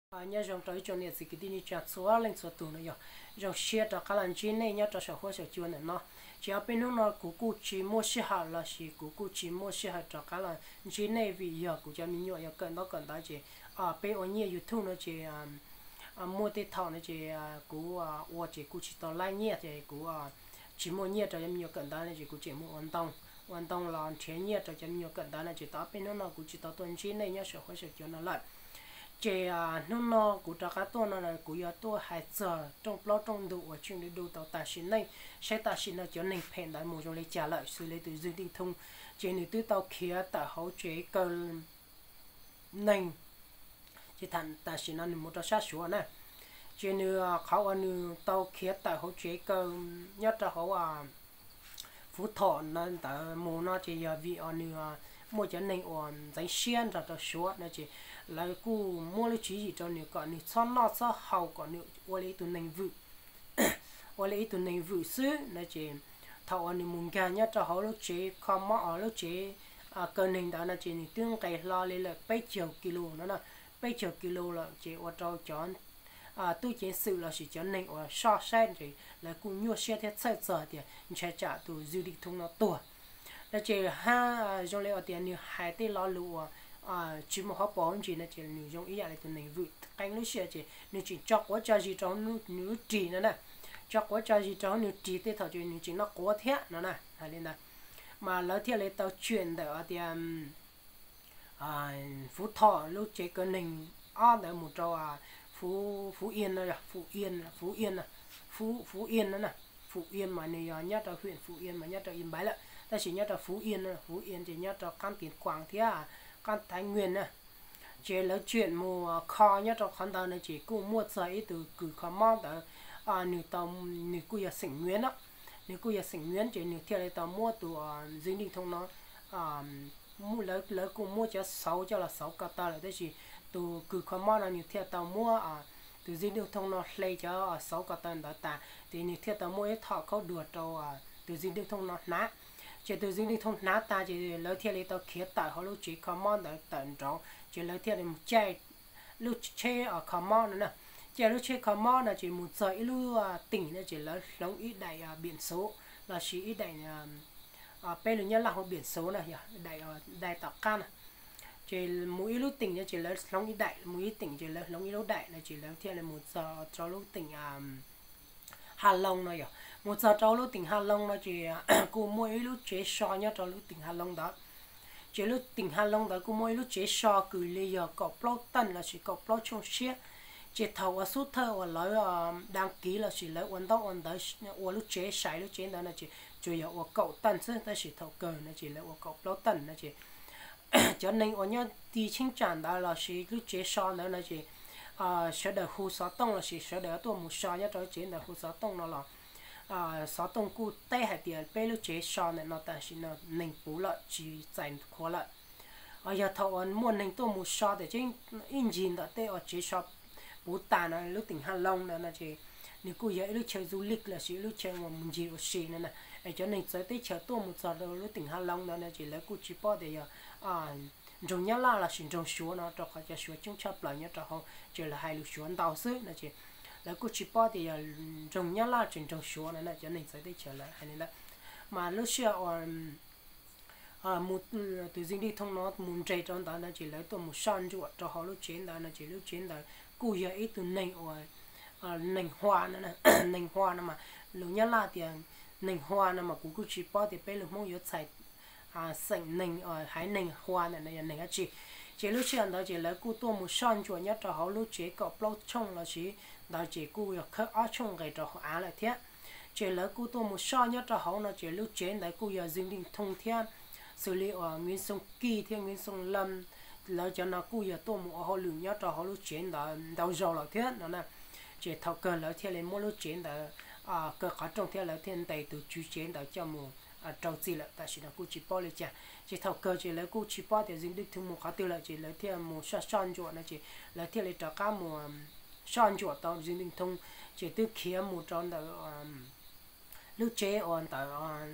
Nyob zoo rau ib tsoom niam txiv kwv tij neej tsa txhua leej txhua tus no yog zoo siab rov qab los ntsib nej nyob rau saum huab saum cua ntawm no. Ces ob peb hnub no kuv kuj tsis muaj sij hawm los sis kuv kuj tsis muaj sij hawm rov qab los ntsib nej vim yog kuv cov me nyuam yog kawm ntaub kawm ntawv ces peb ua nyiaj YouTube no ces muaj tej thaum no ces kuv ua ces kuj tsis tau laib nyiaj ces kuv tsis muaj nyiaj rau cov me nyuam kawm ntawv no ces kuv tseem mus ua ntoo, ua ntoo los nrhiav nyiaj rau cov me nyuam kawm ntawv no ces tau ob peb hnub no kuv tsis tau tuaj ntsib nej nyob saum huab saum cua no lawm. Ces hnub no kuv rov qab tuaj no kuv yuav tuaj hais txog rooj plaub rooj ntug uas Trần Đình Đô tau tas sim neej, saib tam sim no cov neeg phem ntawd mus zoo li cas lawm xws li tus Zing Dej Thoo, ces nws twb tau khiav tawm hauv tsev kaw neeg, ces tam sim no nws mus rau sab Suav na. Ces nws qhov uas nws tau khiav tawm hauv tsev kaw nyob rau hauv Phú Thọ ntawd mus no ces yog vim nws muaj cov neeg uas ntxeev siab nrog rau Suav no ces lawv kuj muab lub tswv yim rau nws kom nws txhob noj txhob haus kom nws ua li ib tug neeg vwm, ua li ib tug neeg vwm xwb no ces thaum uas nws mus nkag nyob rau hauv lub tsev kho mob, lub tsev kaw neeg ntawd no ces nws twb nqes hlo li lawm peb caug kis lus no, peb caug kis lus lawm ces ua rau cov tub ceev xwm lossis cov neeg uas soj saib ces lawv kuj nyuaj siab thiab txhawj txog tias ntshai tsam tus Zing Dej Thoo no tuag no ces hab zoo li uas tias nws hais tej lo lus uas tsis muaj hauv paus hauv ntsis no ces nws zoo ib yam li tus neeg vwm qee lub sij hawm ces nws tseem tso quav tso zis rau nws lub ris no na, tso quav tso zis rau nws ris tej thaum ces nws tseem noj quav thiab no na, hais li ntawd. Mas lawv thiaj li tau tshwm ntawm tias Phú Thọ lub tsev kaw neeg ob ntawd mus rau Phú, Phú Yên no, Phú Yên, Phú Yên, Phú, Phú Yên no na, Phú Yên mas nws yog nyob rau huyện Phú Yên mas nyob rau Yên Bái lawm tab sis nyob rau Phú Yên no, Phú Yên ces nyob rau qab Tuyên Quang thiab qab Thái Nguyên na. Ces lawv tshwm mus kho nyob rau qhov ntawd no ces kuj muaj txog ib tug kws kho mob ntawd, nws tau, nws kuj yog xeem Nguyễn no, nws kuj yog xeem Nguyễn ces nws thiaj li tau muab tus Zing Dej Thoo no lawv kuj muab cov xauv coj los xauv ko taw lawm tab sis tus kws kho mob no nws thiaj tau muab tus Zing Dej Thoo no hle cov xauv ko taw ntawd tas ces nws thiaj tau muab ib thom khaub dua rau tus Zing Dej Thoo no hnav. Ces tus Zing Dej Thoo hnav tas ces lawv thiaj li tau khiav tawm hauv lub tsev kho mob ntawd tawm nraud ces lawv thiaj li mus caij lub tsheb kho mob no na. Caij lub tsheb kho mob no ces mus txog ib lub tỉnh no ces lawv hloov ib daim biển số lossis ib daim, peb lus Nyab Laj hu biển số no yog daim, daim tom qab no. Ces mus ib lub tỉnh no ces lawv hloov ib daim, mus ib tỉnh ces lawv hloov ib lub daim no ces lawv thiaj li mus txog rau lub tỉnh Hà Long no yog. Mus txog rau lub tỉnh Hà Long no ces kuj muaj ib lub tsev so nyob rau lub tỉnh Hà Long ntawd. Ces lub tỉnh Hà Long ntawd kuj muaj ib lub tsev so kws li yog kaum plaub tawm lossis kaum plaub tshooj siab. Ces thaum uas xub thawj uas lawv đăng ký lossis lawv ua ntaub ua ntawv ua lub tsev, sai lub tsev ntawd no ces tsuas yog ua kaum tawm xwb tab sis thaum kawg no ces lawv ua kaum plaub tawm no ces cov neeg uas nyob ti cheeb tsam ntawd lossis lub tsev so ntawd no ces sawv daws hu xov tooj lossis sawv daws tuaj mus so nyob rau lub tsev ntawd hu xov tooj no los xov tooj kuj teb hais tias peb lub tsev so ntawm no tam sim no neeg puv lawm tsis txais qhua lawm. Yog thaum uas muaj neeg tuaj mus so tiam sis ib ncig ntawm tej uas tsev so puv tas no lub tỉnh Hà Long ntawd no ces nws kuj yog ib lub chaw du lịch lossis ib lub chaw uas mus ncig ua si no na. Es cov neeg txawv teb chaws tuaj mus txog rau lub tỉnh Hà Long ntawd no ces lawv kuj tsis paub tias yog nroog Nyab Laj lossis nroog Suav no rau qhov cov Suav coob tshaj plaws nyob rau hauv ces lawv hais lus Suav ntau xwb no ces lawv kuj tsis paub tias yog nroog Nyab Laj tseem nroog Suav no na, cov neeg txawv teb chaws lawv hais li ntawd. Mas lub sij hawm uas tus Zing Dej Thoo no mus nres rau ntawd no ces lawv tuaj mus soj ntsuam rau hauv lub tsev ntawd no ces lub tsev ntawd kuj yog ib tug neeg uas neeg Hua no, neeg Hua no mas lus Nyab Laj tias neeg Hua no mas kuv kuj tsis paub tias peb lus Hmoob yuav txhais xeem neeg, haiv neeg Hua ntawm no yog neeg dab tsi. Ces lub sij hawm ntawd ces lawv kuj tuaj mus soj ntsuam nyob rau hauv lub tsev kaum plaub tshooj lossis ntawd ces kuj yog khawb ob tshooj nqes rau hauv av lawm thiab. Ces lawv kuj tuaj mus soj nyob rau hauv no ces lub tsev ntawd kuj yog Zing Dej Thoo thiab xws li uas Nguyễn Xuân Kỳ thiab Nguyễn Xuân Lâm lawv cov no kuj yog tuaj mus ua hauj lwm nyob rau hauv lub tsev ntawd ntau zaus lawm thiab no na. Ces thaum kawg lawv thiaj li muab lub tsev ntawd kaw qhov rooj thiab lawv thiaj ntes tus tswv tsev ntawd coj mus rau txim lawm, tam sim no kuj tsis paub li cas. Ces thaum kawg ces lawv kuj tsis paub tias Zing Dej Thoo mus qhov twg lawm ces lawv thiaj mus soj soj ntsuam no ces lawv thiaj li rov qab mus soj ntsuam tau Zing Dej Thoo ces twb khiav mus rau ntawm lub tsev uas ntawd,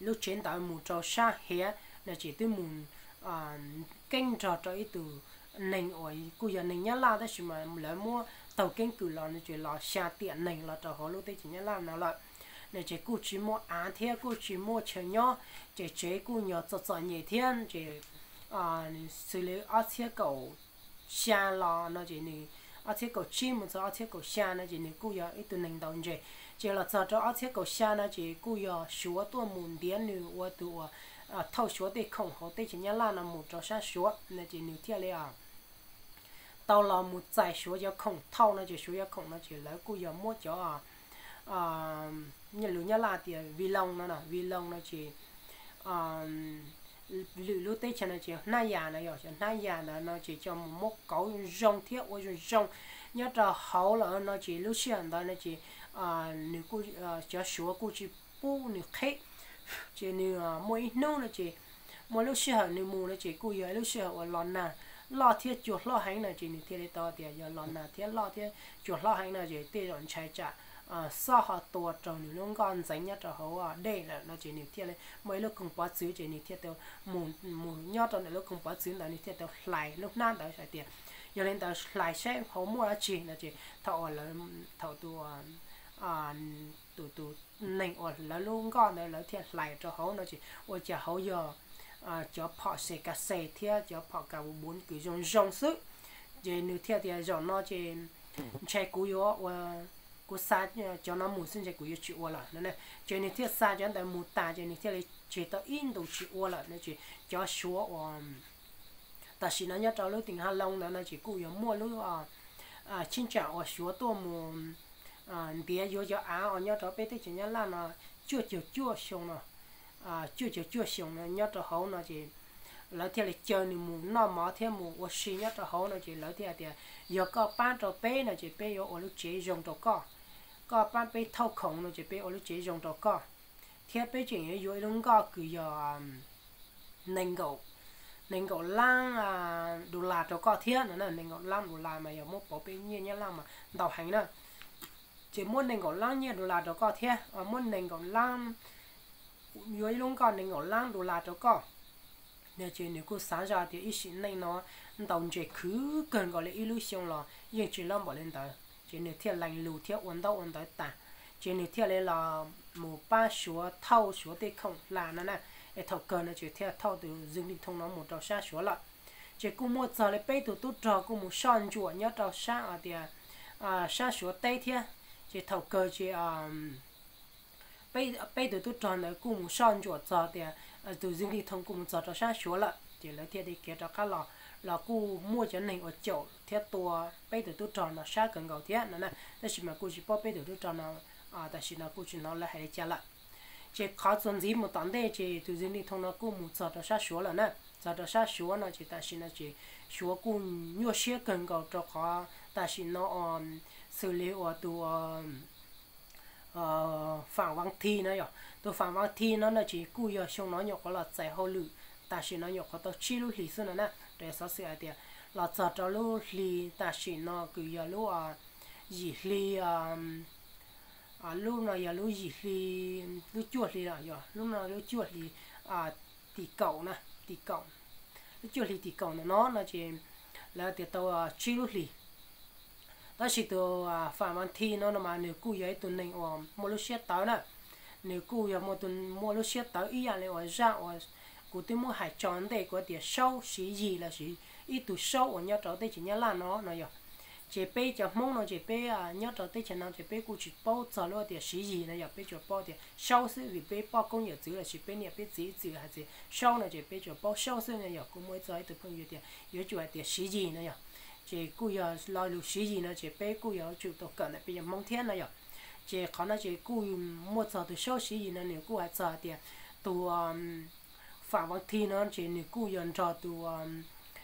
lub tsev ntawd mus rau sab hiav no ces twb mus keeb nrog rau ib tug neeg uas kuj yog neeg Nyab Laj tab sis mas lawv muab taug keeb kwm los no ces los xya tiam neeg los rau hauv lub teb chaws Nyab Laj no lawm. No ces kuj tsis muaj av thiab kuj tsis muaj chaw nyob, ces tsev kuj nyuag txom txom nyem thiab ces xws li ob txhiab kaum xya los no ces nws, ob txhiab kaum tsib mus txog ob txhiab kaum xya no ces nws kuj yog ib tug neeg ntaus ntses. Ces los txog rau ob txhiab kaum xya no ces kuj yog Suav tuaj mus ntiav nws ua tus uas thauj Suav tej khoom hauv teb chaws Nyab Laj no mus rau sab Suav no ces nws thiaj li tau los mus txais Suav cov khoom thauj no ces Suav cov khoom no ces lawv kuj yog muab cov, lus Nyab Laj tias vi loo no, vi loo no ces lwm lub teb chaws no ces hnab yas no, yog cov hnab yas ntawd no ces coj mus muab kauv zoo thiab ua zoo zoo nyob rau hauv lawm no ces lub sij hawm ntawd no ces nws kuj, cov Suav kuj tsis pub nws qheb. Ces nws muaj ib hnub no ces muaj lub sij hawm nws mus no ces kuj yog ib lub sij hawm uas los nag loj thiab cua hlob heev no ces nws thiaj li tau tias yog los nag thiab loj thiab cua hlob heev no ces tej zaum ntshai tsam xob ho tua raug nws lub nkoj ntxeev nyob rau hauv dej lawm no ces nws thiaj li muaj ib lub koog pov txwv ces nws thiaj tau mus, mus nyob rau ntawm lub koog pov txwv ntawd nws thiaj tau hlais lub hnab ntawd hais tias yog li ntawd hlais saib hauv muaj dab tsi no ces thaum uas lawv, thaum tus tus tus neeg uas lawv lub nkoj ntawd lawv thiaj hlais rau hauv no ces ua cas hauv yog cov phom se ka se thiab cov phom ka vus npuv kws zoo zoo xwb. Ces nws thiaj tias zaum no ces ntshai kuv yuav ua, kuv xa cov no mus xwb ntshai kuv yuav tsis ua lawm no. Ces nws thiaj xa cov ntawd mus tas ces nws thiaj li tseg tau ib ntus tsis ua lawm no ces cov Suav uas tam sim no nyob rau lub teem Haj Loo ntawd no ces kuj yuav muaj lub cheeb tsam uas Suav tuaj mus ntiav yuav cov av uas nyob rau peb teb chaws Nyab Laj no cuaj caug cuaj xyoo no, cuaj caug cuaj xyoo no nyob rau hauv no ces lawv thiaj li caw nws mus noj mov thiab mus ua si nyob rau hauv no ces lawv thiaj hais tias yog koj pab rau peb no ces peb yuav ua lub tsev zoo rau koj, koj pab peb thauj khoom no ces peb ua lub tsev zoo rau koj, thiab peb tseem yuav yuav ib lub nkoj kws yog nees nkaum, nees nkaum lab dollar rau koj thiab no. Nees nkaum lab dollar mas yog muab pauv peb nyiaj Nyab Laj mas ntau heev na. Ces muab nees nkaum lab nyiaj dollar rau koj thiab, muab nees nkaum lab, yuav ib lub nkoj nees nkaum lab dollar rau koj. No ces nws kuj xav zoj tias ib sim neej no ntaus ntses khwv kawg nkaus li ib lub xyoo los yeej tsis loj npaum li ntawd ces nws thiaj lees lus thiab ua ntaub ua ntawv tas. Ces nws thiaj li los mus pab Suav thauj Suav tej khoom hla no na, es thaum kawg no ces thiaj thauj tus Zwm Lis Thoo no mus rau sab Suav lawm. Ces kuj muaj txog li peb tug tub rog kuj mus soj ntsuam nyob rau sab tias sab Suav teb thiab. Ces thaum kawg ces peb tus tub rog ntawd kuj mus soj ntsuam txog tias tus Zwm Lis Thoo kuj mus txog rau sab Suav lawm ces lawv thiaj li khiav rov qab los, los kuj muaj cov neeg uas caum thiab tua peb tus tub rog no sab kawg nkaus thiab no na. Tab sis mas kuj tsis paub peb tus tub rog no tam sim no kuj tsis hnov lawv hais li cas lawm. Ces qhov txuas ntxiv mus tom ntej ces tus Zwm Lis Thoo no kuj mus txog rau sab Suav lawm na. Txog rau sab Suav no ces tam sim no ces Suav kuj nyuaj siab kawg nkaus rau qhov tam sim no xws li uas tus Faam Vav Thi no yog, tus Faam Vav Thi no no ces kuj yog xyoo no nyuam qhuav los txais hauj lwm, tam sim no nyuam qhuav tau tsib lub hlis xwb no na. Raws xov xwm hais tias los txog rau lub hli tam sim no kws yog lub yim hli, lub no yog lub yim hli, lub cuaj hli los yog lub no lub cuaj hli tim kaum na, tim kaum, lub cuaj hli tim kaum ntawm no no ces lawv tias tau tsib lub hlis. Tab sis tus Faam Vav Thi no no mas nws kuj yog ib tug neeg uas muaj lub siab tawv na. Nws kuj yog muaj lub siab tawv ib yam li uas zaj uas kuv twb muab hais tso ntej kuv tias Saub Siv Yis lossis ib tug Saub uas nyob rau teb chaws Nyab Laj no no yog. Ces peb cov Hmoob no ces peb nyob rau teb chaws no ces peb kuj tsis paub txog lub tias Siv Yis no yog, peb tsuas paub tias Saub xwb vim peb poj koob yawm txwv lossis peb niam peb txiv ib txwm hais tias Saub no ces peb tsuas paub Saub xwb no yog. Kuj muaj ib txog ib tug phooj ywg tias yuav tsum hais tias Siv Yis no yog. Ces kuj yog lo lus Siv Yis no ces peb kuj yuav tsum tau kawm ntawm peb cov Hmoob thiab no yog. Ces qhov no ces kuj muaj txog tus Saub Siv Yis no nws kuj hais txog tias tus Faam Vav Thi no ces nws kuj yog nrog tus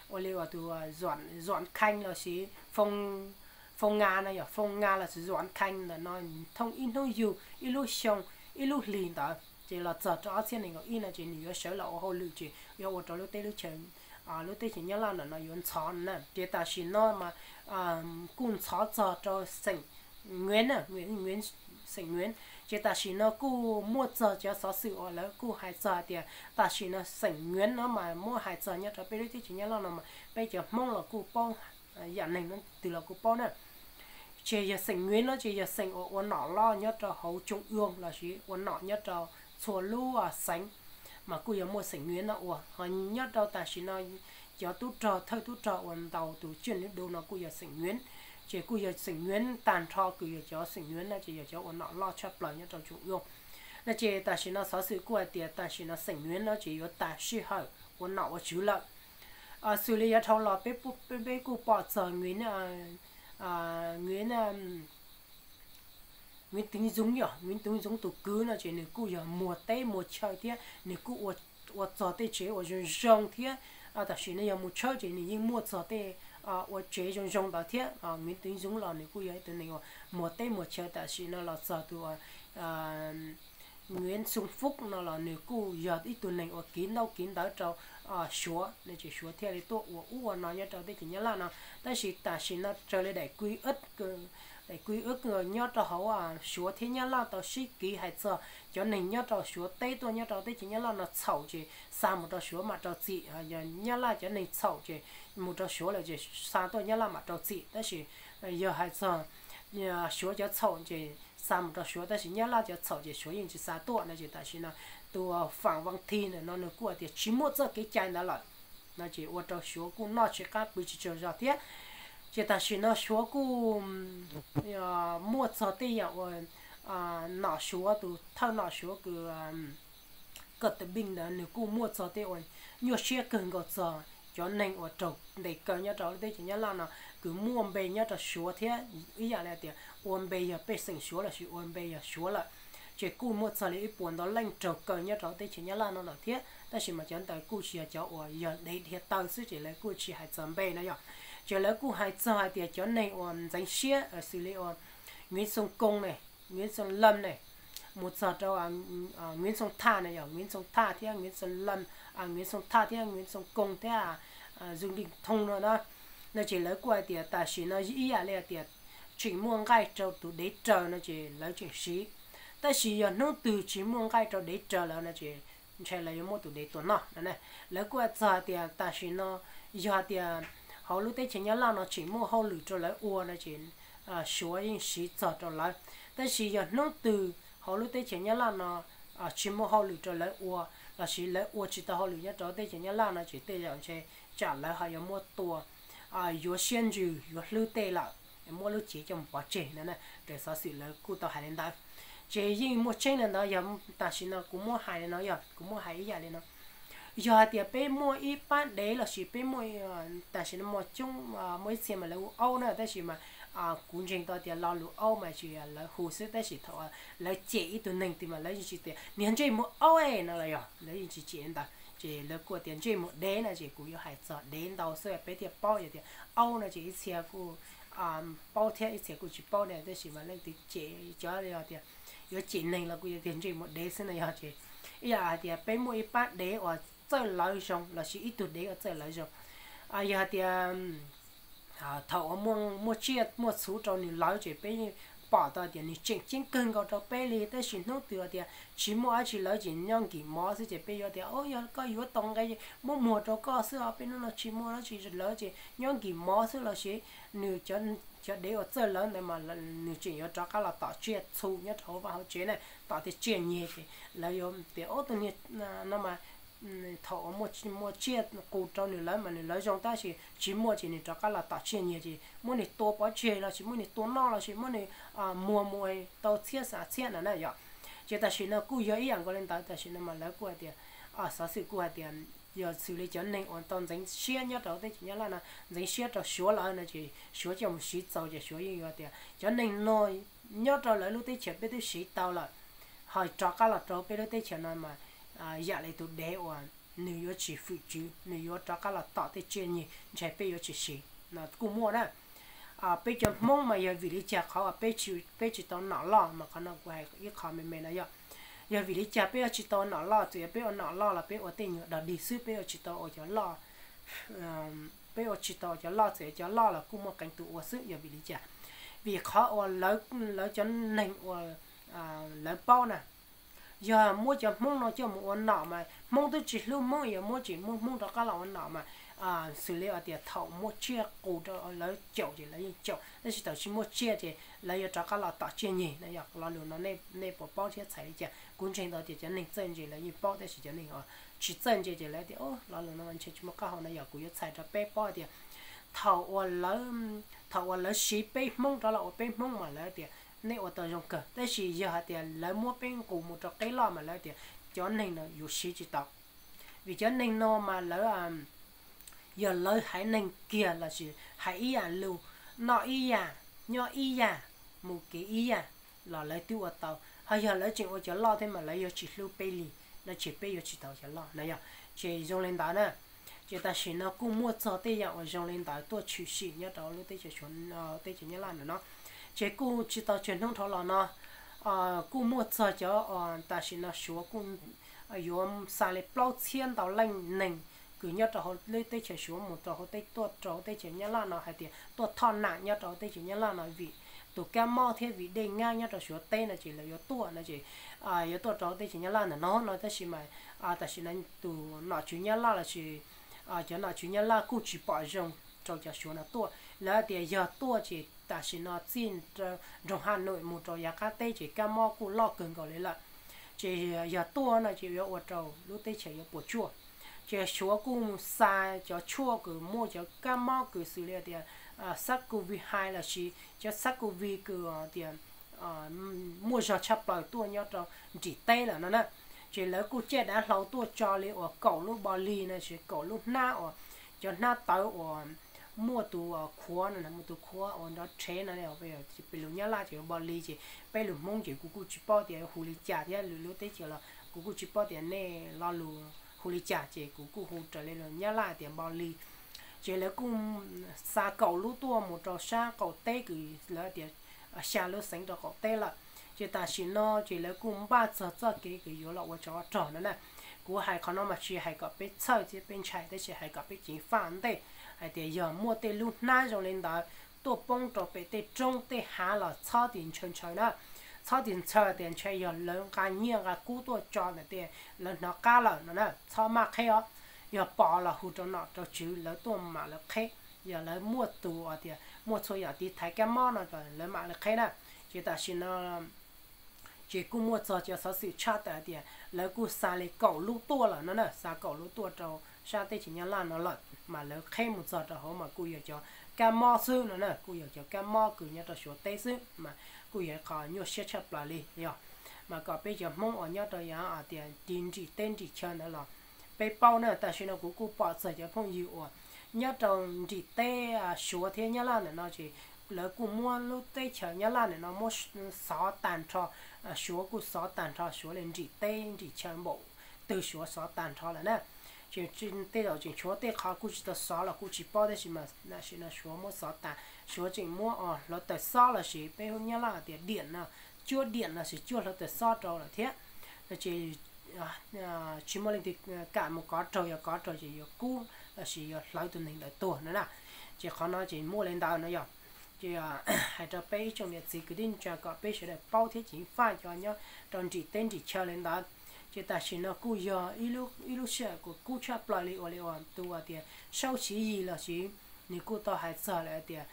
ua li uas tus Zuam Kheej lossis Foo Nga no yog, Foo Nga lossis Zuam Kheej ntawm no thooj ib hnub yug ib lub xyoo, ib lub hlis ntawd ces los txog rau ob txhiab nees nkaum ib no ces nws yuav sawv los ua hauj lwm ces yuav ua rau lub teb lub chaws, lub teb chaws Nyab Laj ntawm no yuav ntxhov na. Ces tam sim no mas kuj ntxhov txog rau xeem Nkuev, xeem Nkuev Ces tam sim no kuj muaj txog cov xov xwm uas lawv kuj hais txog hais tias tam sim no xeem Nyuav no mas muab hais txog nyob rau peb lub teb chaws Nyab Laj no mas peb cov Hmoob los kuj paub, yam neeg twg los kuj paub na. Ces yog xeem Nyuav no ces yog xeem uas ua nom loj nyob rau hauv Trung ương lossis ua nom nyob rau txhua lub xeev, mas kuj yog muaj xeem Nyuav no ua. Ho nyob rau tam sim no cov tub rog, thawj tub rog uas ntaus tus Trần Đức Đô no kuj yog xeem Nyuav. Ces kuj yog xeem Nyuav tag nrho, kws yog cov xeem Nyuav no ces yog cov ua nom loj tshaj plaws nyob rau Trung ương no. Ces tam sim no xov xwm kuj hais tias tam sim no xeem Nyuav no ces yuav tas sij hawm ua nom ua tswv lawm. Xws li yav dhau los peb kuj pom txog Nguyễn, Nguyễn Tấn Dũng yog Nguyễn Tấn Dũng tus kwv no ces nws kuj yog muag teb muag chaw thiab nws kuj ua txog tej tsev uas zoo zoo thiab. Tam sim no yog mus tshawb ces nws yeej muaj txog tej ua tsev zoo zoo ntawd thiab. Nguyễn Tấn Dũng los nws kuj yog ib tug neeg uas muag teb muag chaw. Tam sim no los txog tus Nguyễn Xuân Phúc no los nws kuj yog ib tug neeg uas kiv ntaub kiv ntawv rau Suav no ces Suav thiaj li tuaj ua ub ua no nyob rau teb chaws Nyab Laj no. Tab sis tam sim no raws li daim quy ước, daim quy ước nyob rau hauv Suav thiab Nyab Laj tau sib kiv hais txog cov neeg nyob rau Suav teb tuaj nyob rau teb chaws Nyab Laj no txhaum ces xa mus rau Suav mam rau txim. Yog Nyab Laj cov neeg txhaum ces mus rau Suav lawm ces xa tuaj Nyab Laj mam rau txim. Tab sis yog hais txog Suav cov txhaum ces xa mus rau Suav, tab sis Nyab Laj cov txhaum ces Suav yeej tsis xa tuaj no. Ces tam sim no tus Phạm Văn Thi ntawm no nws kuj hais tias tsis muaj txoj kev cai ntawd lawm no ces ua rau Suav kuj noj tsis qab pw tsis tsaug zog thiab. Ces tam sim no Suav kuj muaj txog tej yam uas nom Suav, tus thawj nom Suav kws Clinton ntawd nws kuj muaj txog tej uas nyuaj siab kawg nkaus txog cov neeg uas raug ntes kaw nyob rau lub teb chaws Nyab Laj no, kws muaj npe nyob rau Suav thiab ib yam li tias ua npe yog pej xeem Suav lossis ua npe yog Suav lawm. Ces kuj muaj txog li ib puas ntau leej raug kaw nyob rau teb chaws Nyab Laj no lawm thiab, tab sis mas cov ntawd kuj tsis yog cov uas yog dev dhia taw xwb ces lawv kuj tsis hais txog npe no yog. Ces lawv kuj hais txog hais tias cov neeg uas ntxeev siab xws li uas Nguyễn Xuân Công ne, Nguyễn Xuân Lâm ne, mus txog rau Nguyễn Xuân Thà ne, yog Nguyễn Xuân Thà thiab Nguyễn Xuân Lâm, Nguyễn Xuân Thà thiab Nguyễn Xuân Công thiab Dũng Định Thông no na. No ces lawv kuj hais tias tam sim no ib yam li hais tias tseem muaj nqaij rau tus dev raws no ces lawv tseem siv. Tab sis yog hnub twg tsis muaj nqaij rau dev raws lawm no ces ntshai lawv yuav muab tus dev tua noj no. Lawv kuj hais txog hais tias tam sim no yog hais tias hauv lub teb chaws Nyab Laj no tseem muaj hauj lwm rau lawv ua no ces Suav yeej siv txog rau lawv. Tab sis yog hnub twg hauv lub teb chaws Nyab Laj no tsis muaj hauj lwm rau lawv ua lossis lawv ua tsis tau hauj lwm nyob rau teb chaws Nyab Laj no ces tej zaum ntshe tsam lawv ho yuav muab tua, yuav siab ntsws yuav hlwb tej lawm, muab lub cev coj mus pov tseg no. Raws xov xwm lawv kuj tau hais li ntawd. Ces yeej muaj tseeb li ntawd, yog tam sim no kuv muab hais li no, yog kuv muab hais ib yam li no, yog hais tias peb muaj ib pab dev lossis peb muaj, tam sim no muaj coob, muaj ib txhia mas lawv hu aub na, tab sis mas kuv ntseeg tau tias lo lus aub mas tsis, lawv hu xwb, tab sis thaum lawv cem ib tug neeg twg mas lawv yeej tsis tias niag ntsej muag aub no los yog lawv yeej tsis cem li ntawd, ces lawv kuj tias ntsej muag dev no ces kuv yuav hais txog dev ntau xwb peb thiaj paub. Yog tias aub no ces ib txhia kuj paub thiab ib txhia kuj tsis paub ne, tab sis mas leej twg cem cov tias yuav cem neeg los kuj yuav tias ntsej muag dev xwb no yog. Ces ib yam hais tias peb muaj ib pab dev uas txawj lawv zoo lossis ib tug dev uas txawj lawv zoo, yog hais tias thaum uas muaj tsiaj muaj txhu rau nws lawv ces peb pom tau tias nws tseem ceeb kawg nkaus rau peb li, tab sis hnub twg tias tsis muaj dab tsi lawv ces nyob nkim mov xwb ces peb yuav tias, o, yog koj yuav tau nqe muab muag rau koj xwb os, peb hnub no tsis muaj dab tsi lawv ces nyob nkim mov xwb lossis nws cov dev uas txawj lawv ntawd mas nws tseem yuav rov qab los tom tsiaj txhu nyob rau hauv vaj hauv tsev na, tom tej tsiaj nyeg ces lawv yuav tias, o, tus niag no mas thaum uas muaj tsiaj qus rau nws lawv mas nws lawv zoo, tab sis tsis muaj ces nws rov qab los tom tsiaj nyeg ces muab nws tua pov tseg lossis muab nws tua noj lossis muab nws muag mus tau txhiab xav txhiab no na yom. Ces tam sim no kuj yog ib yam nkaus li ntawd, tam sim no mas lawv kuj hais tias, xov xwm kuj hais tias yog xws li cov neeg uas tau ntxeev siab nyob rau teb chaws Nyab Laj no ntxeev siab rau Suav lawm no ces Suav coj mus siv txaus ces Suav yeej yuav tias cov neeg no nyob rau lawv lub teb chaws peb twb siv tau lawm, ho rov qab los rau peb lub teb chaws no mas yam li tus dev uas nws yuav tsis fwm tswv, nws yuav rov qab los tom tej tsiaj nyeg, ntshai peb yuav tsis siv no kuj muaj na. Peb cov Hmoob mas yog vim li cas qhov uas peb tsis tau nom loj mas qhov no kuv hais ib qho me me no yog, yog vim li cas peb yuav tsis tau nom loj, txawm yog peb ua nom loj los peb ua tej nyuag dog dig xwb, peb ua tsis tau ua cov loj, peb ua tsis tau cov loj, txawm cov loj los kuj muaj qee tus ua xwb. Yog vim li cas? Vim qhov uas lawv cov neeg uas lawv paub na. Yog muab cov Hmoob no coj mus ua nom mas Hmoob twb tsis hlub Hmoob, yog muab tsis muab Hmoob rov qab los ua nom mas xws li tias thaum muaj tsiaj qus rau lawv caum ces lawv yeej caum, tab sis thaum tsis muaj tsiaj ces lawv yuav rov qab los tom tsiaj nyeg no. Yog lo lus no nej puas paub thiab txhais li cas? Kuv ntseeg ntau tias cov neeg txawj ntse lawv yeej paub, tab sis cov neeg tsis txawj ntse ces lawv tias lo lus no ntshe tsis muaj qab hau no. Yog kuv yuav txhais rau peb paub tias thaum uas lawv siv peb Hmoob rov los ua peb Hmoob mas lawv tias nej ua tau zoo kawg, tab sis yog hais tias lawv muab peb nqus mus rau qeb loj mas lawv tias cov neeg no yuav siv tsis tau. Vim cov neeg no mas lawv yog lawv haiv neeg kiag los sis hais ib yam lus, noj ib yam, nyob ib yam, mus kev ib yam los lawv twb ua tau. Ho yog lawv tseem ua cov loj thiab mas lawv yuav tsis hlub peb li, no ces peb yuav tsis tau cov loj no yog. Ces zoo li ntawd na, ces tam sim no kuj muaj txog tej yam uas zoo li ntawd tuaj tshwm sim nyob rau lub teb chaws Suav, teb chaws Nyab Laj no no. Ces kuj tsis tau tsawg hnub dhau los no kuj muaj txog cov, tam sim no Suav kuj yuav xa li plaub txhiab ntau leej neeg kws nyob rau hauv lub teb chaws Suav mus rau hauv teb, tuaj rau hauv teb chaws Nyab Laj no hais tias tuaj thoj nam nyob rau hauv teb chaws Nyab Laj no vim tus kab mob thiab vim dej nyab nyob rau Suav teb no ces lawv yuav tuaj no ces yuav tuaj rau hauv teb chaws Nyab Laj ntawm no no. Tab sis mas tam sim no tus nom tswv Nyab Laj los sis cov nom tswv Nyab Laj kuj tsis pom zoo rau cov Suav no tuaj. Lawv tias yog tuaj ces tam sim no txij nroog Has Nuim mus rau yav qab teb ces kab mob kuj loj kawg nkaus li lawm. Ces yog tuaj no ces yuav ua rau lub teb chaws yuav puas tsuaj. Ces Suav kuj xa cov tshuaj kws muaj cov kab mob kws xws li tias sars cov hais los sis cov sars cov kws tias muaj zog tshaj plaws tuaj nyob rau nrim teb lawm no na. Ces lawv kuj caij dav hlau tuaj tso li uas kaum lub bo lig no sis kaum lub hnab uas, cov hnab tawv uas muaj tus khuav no, muaj tus khuav uas nrov rhev no, peb lus Nyab Laj ces bo lig ces peb lus Hmoob ces kuv kuj tsis paub tias hu li cas thiab lwm lub teb chaws los kuv kuj tsis paub tias nej lo lus hu li cas ces kuv kuj hu raws li lus Nyab Laj tias bo lig. Ces lawv kuj xa kaum lub tuaj mus rau sab qaum teb kws lawv tias xya lub xeev rau qaum teb lawm. Ces tam sim no ces lawv kuj npaj txog txoj kev kws yuav los ua tsov rog no na. Kuv hais qhov no mas tsis hais kom peb txhawj thiab peb ntshai, tab sis hais kom peb ceev faj ntej hais tias yog muaj tej lub hnab zoo li ntawd tuaj poob rau pem tej roob tej hav los txhob tim ntshaw ntshaw na. Txhob tim ntshaw tias ntshe yog lawv nqa nyiaj nqa kub tuaj tso ntawm tej lawv hnov qab lawm no na, txhob maj qheb os. Yog pom los hu rau nom rau tswv lawv tuaj mam lawv qheb. Yog lawv muaj tus tias muaj txhua yam tiv thaiv kab mob no lawv mam lawv qheb na. Ces tam sim no ces kuj muaj txog cov xov xwm tshaj tawm tias lawv kuj xa li kaum lub tuaj lawm no na, xa kaum lub tuaj rau sab teb chaws Nyab Laj no lawm mas lawv qheb mus txog rau hauv mas kuj yog cov kab mob xwb no na, kuj yog cov kab mob kws nyob rau Suav teb xwb mas kuj yog qhov nyuaj siab tshaj plaws li yog. Mas kom peb cov Hmoob uas nyob rau yav tias tiv nrim teb nrim chaw ntawd los peb paub na. Tam sim no kuv kuj pom txog cov phooj ywg uas nyob rau nrim teb Suav thiab Nyab Laj ntawm no ces lawv kuj muab lub teb chaws Nyab Laj ntawm no muab xov tag nrho, Suav kuj xov tag nrho Suav li nrim teb nrim chaw npaum twg Suav xov tag nrho lawm na. Ces tej zaum tseem tshuav tej qhov kuj tsis tau xov los kuj tsis paub, tab sis mas tam sim no Suav muab xov tag, Suav tseem muab hluav taws xob los sis peb hu Nyab Laj tias diam no, cuab diam los sis cuab hluav taws xob rau lawm thiab. Ces tsis muaj leej twg kam mus kov raug, yog kov raug ces yuav kub los sis yuav hlawv tus neeg ntawd tuag no na. Ces qhov no ces muaj li ntawd no yog. Ces hais rau peb ib tsoom niam txiv kwv tij neej tsa kom peb sawv daws paub thiab ceev faj cov nyob rau nrim teb nrim chaw li ntawd. Ces tam sim no kuj yog ib lub sij hawm kub tshaj plaws li uas li uas tus uas tias Saub Siv Yis los sis nws kuj tau hais txog lawm tias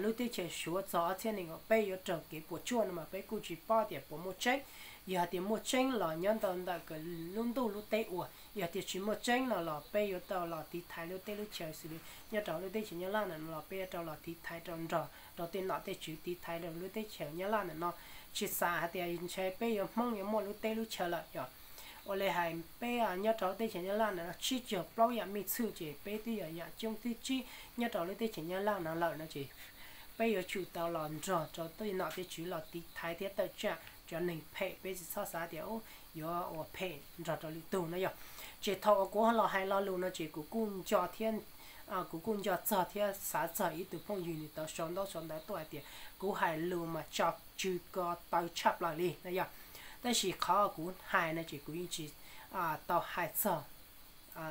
lub teb chaws Suav txog ob txhiab nees nkaum peb yuav raug kev puas tsuaj no mas peb kuj tsis paub tias puas muaj tseeb. Yog hais tias muaj tseeb los nyob ntau ntawm lub ntuj lub teb ua, yog tias tsis muaj tseeb no los peb yuav tau los tiv thaiv lub teb lub chaw xws li nyob rau lub teb chaws Nyab Laj no los peb yuav tau los tiv thaiv rau nrog rau tej nom tej tswv tiv thaiv rau lub teb chaws Nyab Laj ntawm no. Tsis xav hais tias ntshe peb yuav Hmoob yuav muaj lub teb lub chaw lawm yog. Ua li hais peb nyob rau lub teb chaws Nyab Laj ntawm no tsib caug plaub yam mej txhwj ces peb twb yog yam coob thib tsib nyob rau lub teb chaws Nyab Laj no lawm no ces peb yuav tsum tau los nrog rau tej nom tej tswv los tiv thaiv thiab tawm tsam cov neeg phem, peb tsis txhob xav tias yuav ua phem nrog rau lwm tug no yog. Ces thaum uas kuv los hais lo lus no ces kuv kuj nco thiab kuv kuj nco txog thiab xav txog ib tug phooj ywg nws tau sau ntaub sau ntawv tuaj hais tias kuv hais lus mas tso tsw ko taw tshaj plaws li no yog. Tab sis qhov kuv hais no ces kuv yeej tsis tau hais txog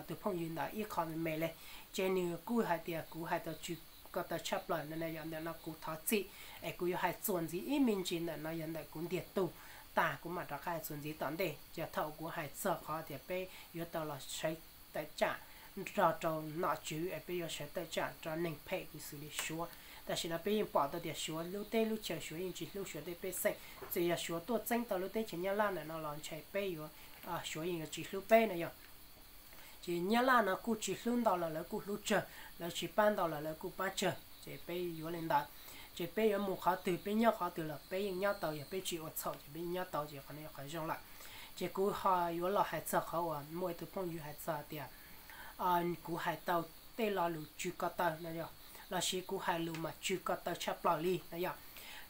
tus phooj ywg ntawd ib qho me me li. Ces nws kuj hais tias kuv hais tau tsw ko taw tshaj plaws no yog, ntawm no kuv thov txim es kuv yuav hais txuas ntxiv ib me ntsis ntawm no yog ntawm kuv ntiag tug tag kuv mam rov qab hais txuas ntxiv tom ntej. Ces thaum kuv hais txog qhov tias peb yuav tau los sawv tawm tsam nrog rau nom tswv es peb yuav sawv tawm tsam rau neeg phem kuv xws li Suav. Tam sim no peb yeej pom tau tias Suav lub teb lub chaw Suav yeej tsis hlub Suav tej pej xeem, txawm yog Suav tuaj txeeb tau lub teb chaws Nyab Laj ntawm no los ntshai peb yuav, Suav yeej yuav tsis hlub peb no yog. Ces Nyab Laj no kuj tsis hlub ntau los lawv kuj hlub tsawg, lawv tsis pab ntau los lawv kuj pab tsawg, ces peb yuav li ntawd. Ces peb yuav mus qhov twg peb nyob qhov twg los peb yeej nyob tau, yog peb tsis ua txhaum ces peb yeej nyob tau, ces qhov no yog qhov zoo lawm. Ces kuv ho yuav los hais txog qhov uas muaj ib tug phooj ywg hais txog tias kuv hais tau tej lo lus tsw ko taw no yog, lossis kuv hais lus mas tsw ko taw tshaj plaws li no yog.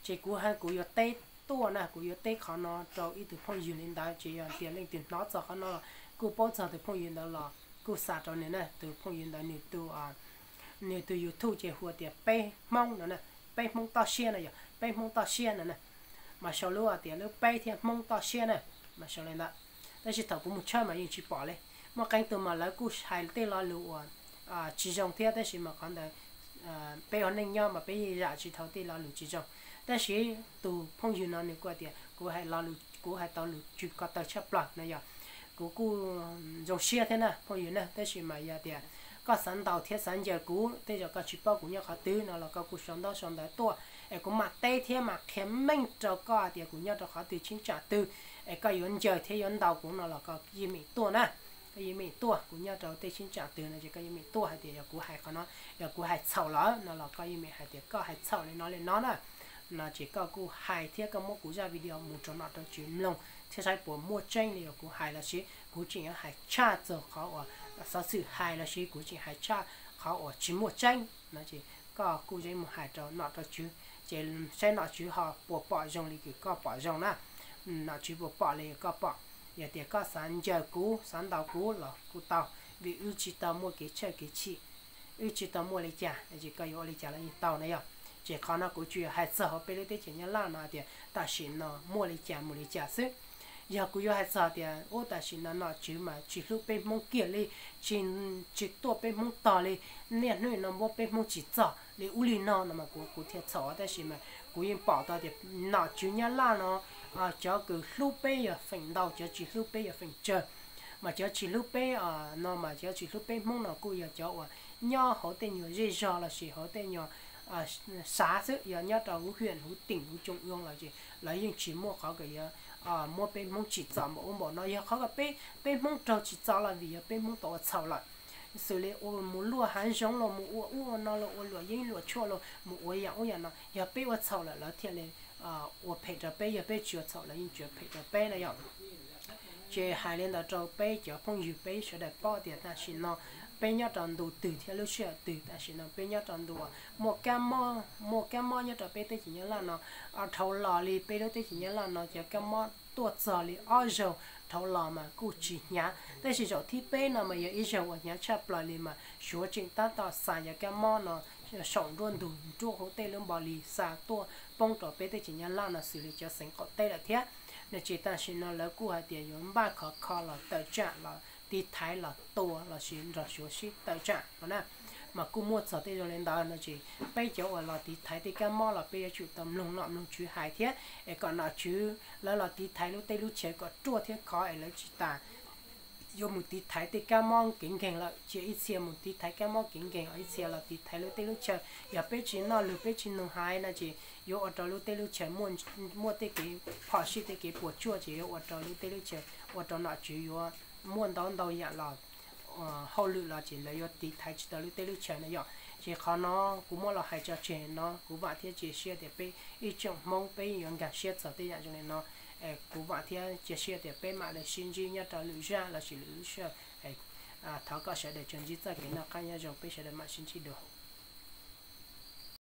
Ces kuv, kuv yuav teb tuaj na, kuv yuav teb qhov no rau ib tug phooj ywg li ntawd, ces yog tias leej twg hnov txog qhov no los kuj paub txog tus phooj ywg ntawd los kuj xa rau nws na. Tus phooj ywg ntawd nws tus YouTube ces hu tias Peb Hmoob no na, Peb Hmoob Toj Siab no yog, Peb Hmoob Toj Siab no na. Mas sau lub tias lub peb thiab Hmoob Toj Siab na, mas sau li ntawd. Tab sis thaum kuv mus tshawb mas yeej tsis pom li. Muaj qee tus mas lawv kuj hais tej lo lus uas tsis zoo thiab, tab sis mas qhov ntawd peb ua neej nyob mas peb yeej zam tsis dhau tej lo lus tsis zoo. Tab sis tus phooj ywg no nws kuj tias kuv hais tau lus tsw ko taw tshaj plaws no yog. Kuv kuj zoo siab thiab na phooj ywg na, tab sis mas yog tias koj xav ntaus thiab xav ncaws kuv, tej zaum koj tsis paub kuv nyob qhov twg no los koj kuj sau ntaub sau ntawv tuaj es kuv mam teb thiab mam qhia meej rau koj hais tias kuv nyob rau qhov twg cheeb tsam twg, es koj yuav ncaws thiab yuav ntaus kuv no los koj yeej meem tuaj na. Koj yeej meem tuaj, kuv nyob rau tej cheeb tsam twg no ces koj yeej meem tuaj hais tias yog kuv hais qhov no, yog kuv hais txhaum lawm no los koj yeej meem hais tias koj hais txhaum li no li no na. No ces koj kuj hais thiab koj muab kuv zaj video mus rau nom rau tswv mloog thiab saib puas muaj tseeb li uas kuv hais lossis kuv tseem yuav hais tshaj txog qhov uas xov xwm hais lossis kuv tseem hais tshaj qhov uas tsis muaj tseeb no ces koj kuj yeej mus hais rau nom rau tswv, ces saib nom tswv ho puas pom zoo li kws koj pom zoo na. Nom tswv puas pom li koj pom. Yog tias koj xav ncaws kuv xav ntaus kuv los kuj tau, vim wb tsis tau muaj kev tshawj kev chim, wb tsis tau muaj li cas, ces koj yuav ua li cas los yeej tau na yog. Ces qhov no kuv tsuas yog hais txog hauv peb lub teb chaws Nyab Laj no tias tam sim no muaj li cas mus li cas xwb. Yog kuv yuav hais txog tias ub tam sim no nom tswv mas tsis hlub peb Hmoob kiag li, tsis, tsis tuaj peb Hmoob tog li, niaj hnub no muab peb Hmoob tsim txom li ub li no no mas kuv, kuv thiaj txhaum, tab sis mas kuv yeej pom tau tias nom tswv Nyab Laj no cov kws hlub peb yog feem ntau, cov tsis hlub peb yog feem tsawg. Mas cov tsis hlub peb no mas cov tsis hlub peb Hmoob no kuj yog cov uas nyob hauv tej nyuag zej zog lossis hauv tej nyuag xav xwb, yog nyob rau huv hiam huv teem huv coom uoo los ces lawv yeej tsis muaj qhov kws yuav muab peb Hmoob tsim txom npaum ub npaum no. Yog qhov kws peb, peb Hmoob raug tsim txom los vim yog peb Hmoob tau ua txhaum lawm, xws li ua mus luaj hav zoov los mus ua ub ua no los ua luam yeeb luam tshuaj los mus ua yam ub yam no, yog peb ua txhaum lawm lawv thiaj li ua phem rau peb, yog peb tsis ua txhaum lawv yeej tsis ua phem rau peb na yom. Ces hais li ntawd rau peb cov phooj ywg peb sawv daws paub tias tam sim no peb nyob rau ntu twg thiab lub sij hawm twg. Tam sim no peb nyob rau ntu uas muaj kab mob, muaj kab mob nyob rau peb teb chaws Nyab Laj no. Dhau los li peb lub teb chaws Nyab Laj no cov kab mob tuaj txog li ob zaug dhau los mas kuj tsis hnyav, tab sis zaum thib peb no mas yog ib zaug uas hnyav tshaj plaws li mas Suav tseem tab tom xa cov kab mob no saum nruab ntug nruab hauv tej lub npo li xa tuaj poob rau peb teb chaws Nyab Laj no xws li cov xeev qaum teb lawm thiab. No ces tam sim no lawv kuj hais tias yuav npaj khov kho los tawm tsam los tiv thaiv los tua lossis nrog Suav sib tawm tsam no na. Mas kuj muaj txog tej zoo li ntawd no ces peb cov uas los tiv thaiv tej kab mob los peb yuav tsum tau mloog nom mloog tswv hais thiab es kom nom tswv lawv los tiv thaiv lub teb lub chaw kom ruaj thiab khov es lawv tsis tas yuav mus tiv thaiv tej kab mob kev nkeeg lawm. Cia ib txhia mus tiv thaiv kab mob kev nkeeg, ib txhia los tiv thaiv lub teb lub chaw. Yog peb tsis noj lus peb tsis nug hais no ces yuav ua rau lub teb lub chaw muaj tej kev phom sij tej kev puas tsuaj ces yuav ua rau lub teb lub chaw, ua rau nom tswv yuav muaj ntau ntau yam los hauj lwm los ces lawv yuav tiv thaiv tsis tau lub teb lub chaw na yom. Ces qhov no kuv muab los hais tso tseg no, kuv vam thiab cia siab tias peb ib tsoom Hmoob peb yuav nkag siab txog tej yam zoo li no. Kuv vam thiab cia siab tias peb mam li sib ntsib nyob rau lwm zaj lossis lwm lub sij hawm. Thov kom sawv daws tsuas ntsib txoj kev noj qab nyob zoo, peb sawv daws mam sib ntsib dua.